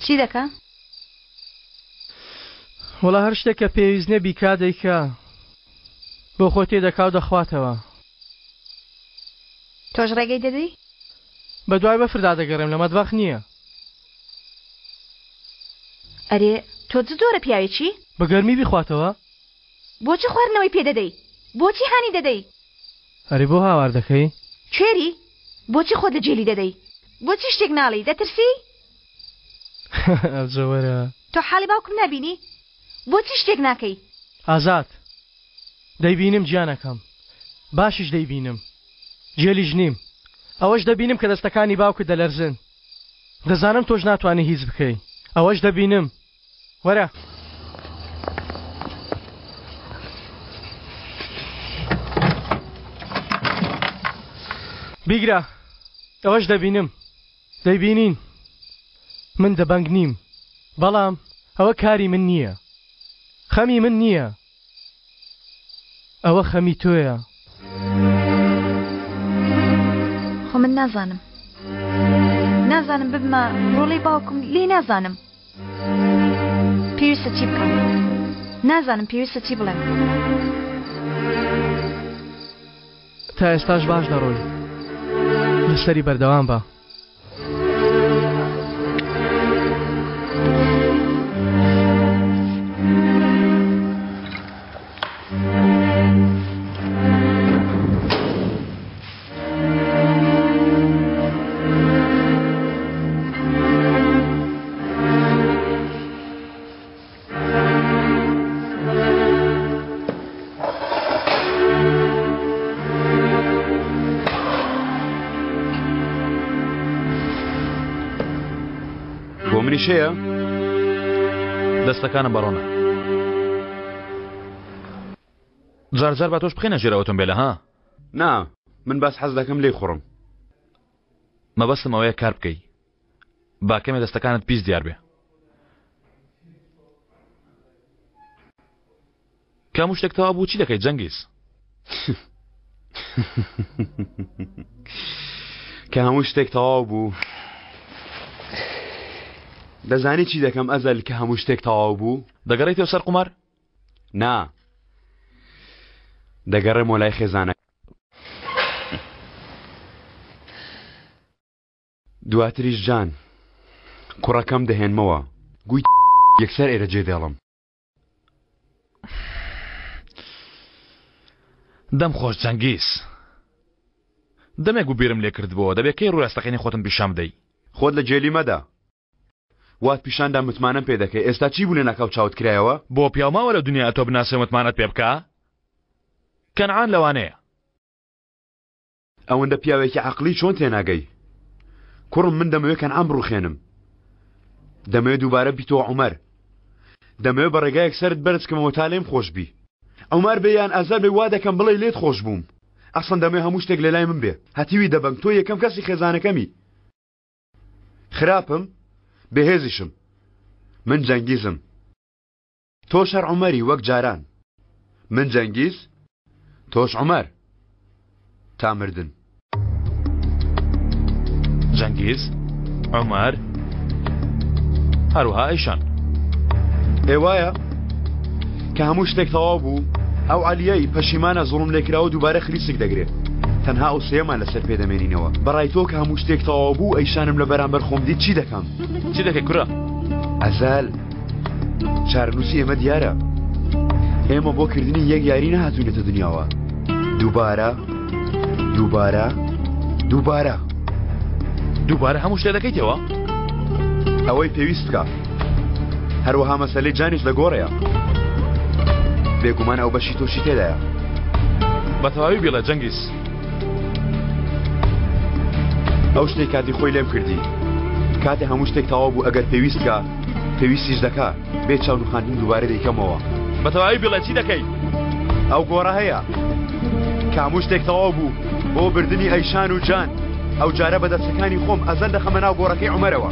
چی دەکا؟ وەڵا هەر شتێک کە پێویست نیە بیکا دەیکا. بۆ خۆی تێدەکا و دەخواتەوە. تۆش ڕێگەی دەدەی؟ بە دوای بەفردا دەگەڕێم لە مەتبەخ نییە. ئەرێ تۆ چ جۆرە پیاوێکی؟ بە گەرمی بیخواتەوە؟ بۆچی خواردنەوەی پێ دەدەی؟ بۆچی هانی دەدەی؟ ئەرێ بۆ هاوار دەکەی؟ کوێری؟ بۆچی خۆت لە جێلی دەدەی؟ بۆچی شتێک ناڵێی؟ دەترسی؟ ئەوجە وەرە. تۆ حاڵی باوکم نابینی؟ بۆچی شتێک ناکەی؟ ئازاد، دەیبینم گیانەکەم، باشیش دەیبینم. گێلیش نیم. ئەوەش دەبینم کە دەستەکانی باوکت دەلەرزن. دەزانم تۆش ناتوانی هیچ بکەی. ئەوەش دەبینم. وەرە. بیگرە. ئەوەش دەبینم. دەیبینین. من دەبەنگ نیم. بەڵام ئەوە کاری من نییە. خەمی من نییە. ئەوە خەمی تۆیە. خۆ من نازانم. نازانم ببمە ڕۆڵەی باوکم لێی نازانم. پێویستە چی بکەم؟ نازانم پێویستە چی بڵێم. تا ئێستاش باش دەڕۆی. لەسەری بەردەوام بە. بۆ منیش هەیە؟ دەستەکانم بەڕۆنە. جار جار با تۆش بخەینە ژێر ئۆتۆمبێلە ها؟ نا من باس حەز دەکەم لێی خوڕم. مەبەستم ئەوەیە کار بکەی با کەمێ دەستەکانت پیس دیار بێ. کە هەموو شتێک تەواو بوو چی دەکەیت جەنگیز؟ کە هەموو شتێک تەواو بوو دەزانی چی دەکەم ئەزەل کە هەموو شتێک تەواو بوو؟ دەگەڕێیتەوە سەر قومار؟ نا دەگەڕێمەوە لای خێزانەکەم. دواتریش جان کوڕەکەم دەهێنمەوە گوی یەکسەر ئێرە جێ دێڵم. دەم خۆش جەنگیز. دەمێک بوو بیرم لێ کردبۆوە دەبێ کەی ڕووی ڕاستەقینەی خۆتم پیشان بدەی؟ خۆت لە گێلی مەدە. وات پیشان دا متمانەم پێ دەکەی ئێستا چی بوو لەناکاو چاوت کرایەوە؟ بۆ پیاو ماوە لە دونیا ئەتۆ بناسێ و متمانەت پێ بکا؟ کەنعان لەوانەیە. ئەوەندە پیاوێکی عەقڵی چۆن تێناگەی؟ کوڕم من دەمەوێ کەنعان بڕوخێنم. دەمەوێ دووبارە بیتەوە عومەر. دەمەوێ بە ڕێگایەک سەرت بەرز کەمەوە تا لێم خۆش بی. عومەر بێ یان ئەزەر بێ وا دەکەم بڵێی لێت خۆش بووم. ئەسڵەن دەمەوێ هەموو شتێک لەلای من بێ. هەتیوی دەبەنگ تۆ یەکەم کەسی خێزانەکەمی. خراپم؟ بێهێزیشم. من جەنگیزم. تۆش هەر عومەری وەک جاران. من جەنگیز، تۆش عومەر. تا مردن. جەنگیز، عومەر، هەروەها ئەیشان. ئێ وایە؟ کە هەموو شتێک تەواو بوو، ئەو عەلیەی پەشیمانە زوڵملێکراوە دووبارە خلیسک دەگرێ. تەنها ئەو سێیەمان لەسەر پێ دەمێنینەوە. بەڕای تۆ کە هەموو شتێک تەواو بوو ئەیشانم لە بەرامبەر خۆم دیت چی دەکەم؟ چی دەکەی کورە؟ ئەزال، چارەنووسی ئێمە دیارە. ئێمە بۆ کردنی یەک یاری نەهاتوینەتە دنیاوە. دووبارە، دووبارە، دووبارە. دووبارە هەموو شتێ دەکەیتەوە؟ ئەوەی پێویست بکە. هەروەها مەسەلەی جانیش لە گۆڕەیە. بێگومان ئەو بەشی تۆشی تێدایە. بە تەواوی بیڵێ جەنگیز. ئەو شتەی کاتی خۆی لێم کردی. کاتێ هەموو شتێک تەواو بوو ئەگەر پێویست بکا، پێویستیش دەکا، بێ چاونوخاندن دووبارە دەیکەمەوە. بە تەواوی بیڵێ چی دەکەی؟ ئەو گۆڕە هەیە. کە هەموو شتێک تەواو بوو بۆ بردنی ئەیشان و جان، ئەو جارە بە دەستەکانی خۆم ئەزەل دەخەمە ناو گۆڕەکەی عومەرەوە.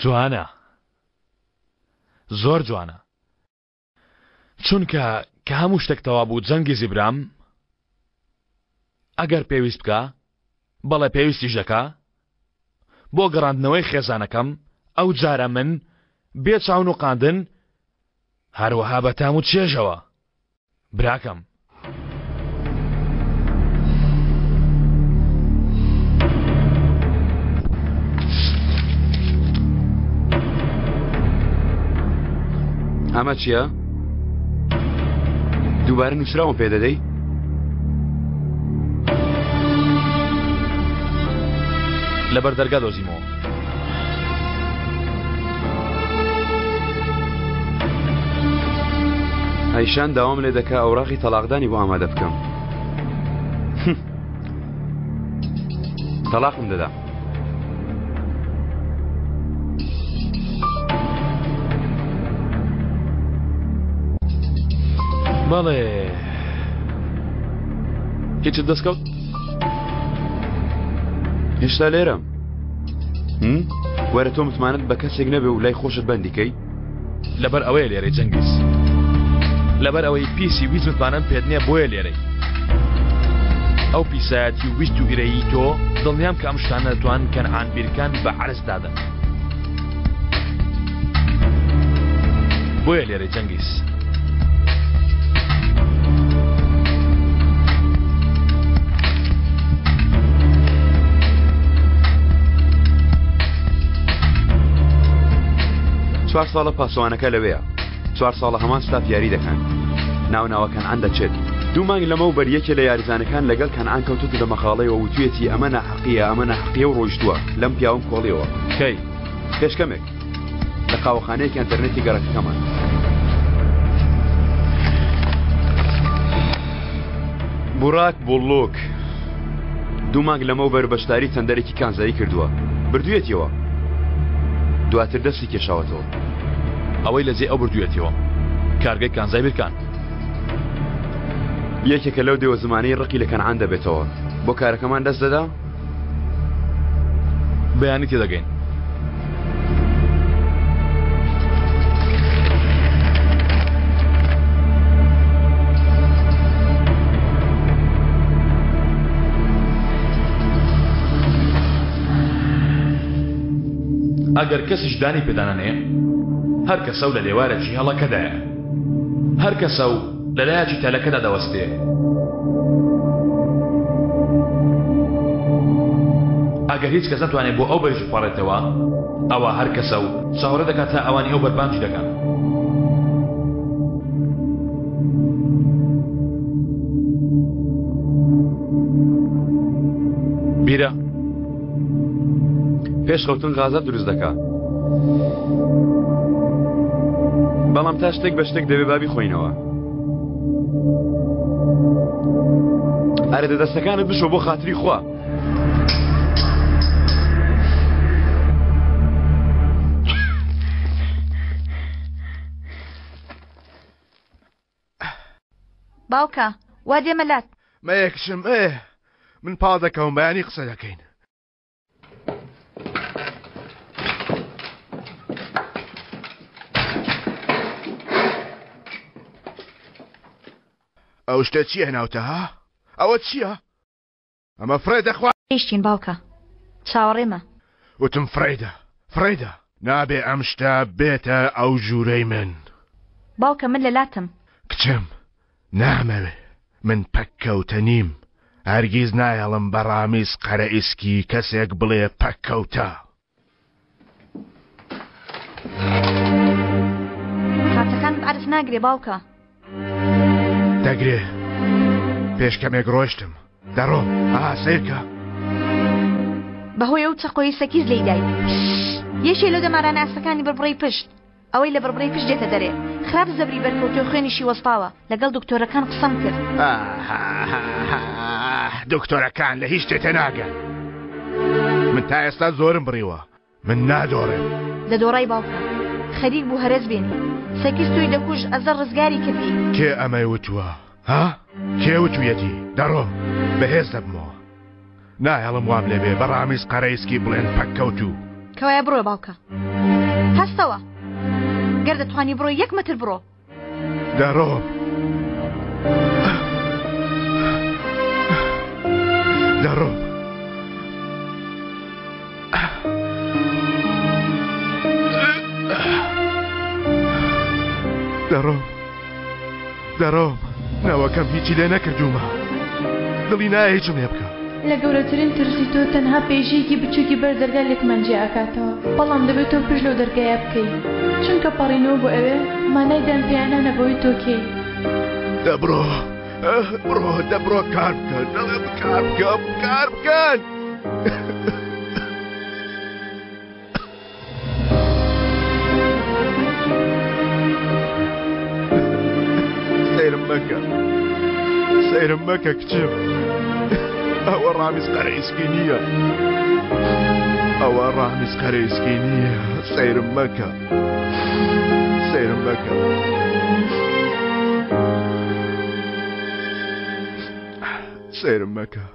جوانە زۆر جوانە چونکە کە هەموو شتێک تەوا بوو جەنگیزی برام. ئەگەر پێویست بکا، بەڵێ پێویستیش دەکا، بۆ گەڕاندنەوەی خێزانەکەم، ئەو جارە من، بێ چاونوقاندن، هەروەها بە تام و چێژەوە. براکەم. ئەمە چییە؟ دووبارە نووسراوم پێ دەدەی؟ لەبەر دەرگا دۆزیمەوە. ئەیشان داوام لێ دەکا ئەوراقی تەلاقدانی بۆ ئامادە بکەم. تەلاقم دەدا. بەڵێ هیچت دەستکەوت؟ هێشتا لێرەم. وەرە تۆ متمانەت بە کەسێک نەبێ و لای خۆشت بەندی کەی؟ لەبەر ئەوەیە لێرەی جەنگیز. لەبەر ئەوەی پیسی ویست متمانەم پێت نییە بۆیە لێرەی. ئەو پیسایەتی و ویست و ئیرەیی تۆ دڵنیام کە ئەم شتانە دەتوان کەنعان بیرکان بە عەرز دادەن. بۆیە لێرەی جەنگیز. چوار ساڵە پاسەوانەکە لەوەیە چوار ساڵە هەمان ستاف یاری دەکەن ناو ناوە کەنعان دەچێت دوو مانگ لەمەو بەر یەکێ لە یاریزانەکان لەگەڵ کەنعان کەوتوتە دەمەقاڵەیەوە وتویەتی ئەمە ناحەقیە ئەمە ناحەقیە و ڕۆیشتووە لەم پیاوم کۆڵیەوە کەی پێش کەمێک لە قاوەخانەیەکی ئەنتەرنێتی گەڕەکەکەمان. بوراک بوڵوک دوو مانگ لەمەوبەر بەشداری تەندەرێکی کانزایی کردووە، بردوویەتیەوە، دواتر دەستی کێشاوەتەوە. ئەوەی لە جێی ئەو بردوویەتیەوە کارگەی کانزای بیرکان. یەکێکە لەو دێوەزمانەی ڕقی لە کەنعان دەبێتەوە، بۆ کارەکەمان دەست دەدا؟ بەیانی تێدەگەین. ئەگەر کەسیش دانی پێدانەنێ هەر کەسە و لە لێوارێکی هەڵەکەدایە هەر کەسە و لە لایەکی تەلەکەدا دەوەستێ. ئەگەر هیچ کەس نەتوانێ بۆ ئەو بەریش بپەڕێتەوە، ئەوا هەر کەسە و چاوەڕێ دەکات تا ئەوانی ئەو بەر بانگی دەکەن. بیرە. پێش خەوتن غازات دروست دەکا بەڵام تا شتێک بە شتێک دەبێ بابی خۆینەوە ئەرێ دە دەستەکانت بشۆ بۆ خاتری خوا باوکە وا دێمە لات. مەیە کچم ئێ من پاڵ دەکەوم بەیانی قسە دەکەین. ئەو شتە چییە ناوتە ها؟ ئەوە چییە؟ ئەمە فڕێدە خوا. گەیشتین باوکە چاوەڕێمە. وتم فڕێدە فڕێدە نابێ ئەم شتە بێتە ئەو ژوورەی من. باوکە من لە لاتم. کچم نامەوێ من پەککەوتە نیم هەرگیز نایەڵم بە ڕامیز قەرەئیسکی کەسێک بڵێ پەککەوتە. قاچەکانت عەرز ناگرێ باوکە. دەگرێ پێش کەمێک ڕۆشتم دەڕۆم ئا سەیرکە. بەهۆی ئەو چەقۆی سەکیز لێی دای یەکێ لەو دەمارانە ئاستەکانی بڕبڕەی پشت ئەوەی لە بڕبڕەی پشت دێتە دەرێ خراپ زەبری بەرکەوتوە خوێنیشی وەستاوە لەگەڵ دکتۆرەکان قسەم کرد. دکتۆرەکان لە هیچ شتێ تێناگەن من تا ئێستا زۆرم بڕیوە من نادۆڕێم. دەدۆڕای باوکە خەریک بوو هەرەس بێنی سەکیس تۆی دەکوشت ئەزەر ڕزگاری کردی. کێ ئەمەی وتووە ها کێ وتویەتی دەڕۆم بەهێز دەبمەوە ناهێڵم وام لێبێ بە ڕامیز قەرەیسکی بڵێن پەککەوتوو. کەوایە بڕۆ باوکە هەستەوە گەر دەتوانی بڕۆ یەک مەتر بڕۆ. دەڕۆم. دەڕۆم. دەڕۆم دەڕۆم نەوەکەم هیچی لێ نەکردوومە دڵی نایە هیچم لێ بکە. لە گەورەترین ترسی تۆ تەنها پێیژەیەکی بچوکی بەر دەرگا لێکمان جیا ئەکاتەوە بەڵام دەبێت تۆ پشت لەو دەرگایە بکەی چونکە پەڕینەوە بۆ ئەوێ مانای دان پیانانە بەوەی تۆ کێی. دە بڕۆ بڕۆ دە بڕۆ کار بکە دەڵێم کار بکە کار بکەن. سەیرم مەکە سەیرم مەکە کچم ئەوە ڕامیز قەرەیسکی نییە ئەوە ڕامیز قەرەیسکی نییە سەیرم مەکە سەیرم مەکە سەیرم مەکە.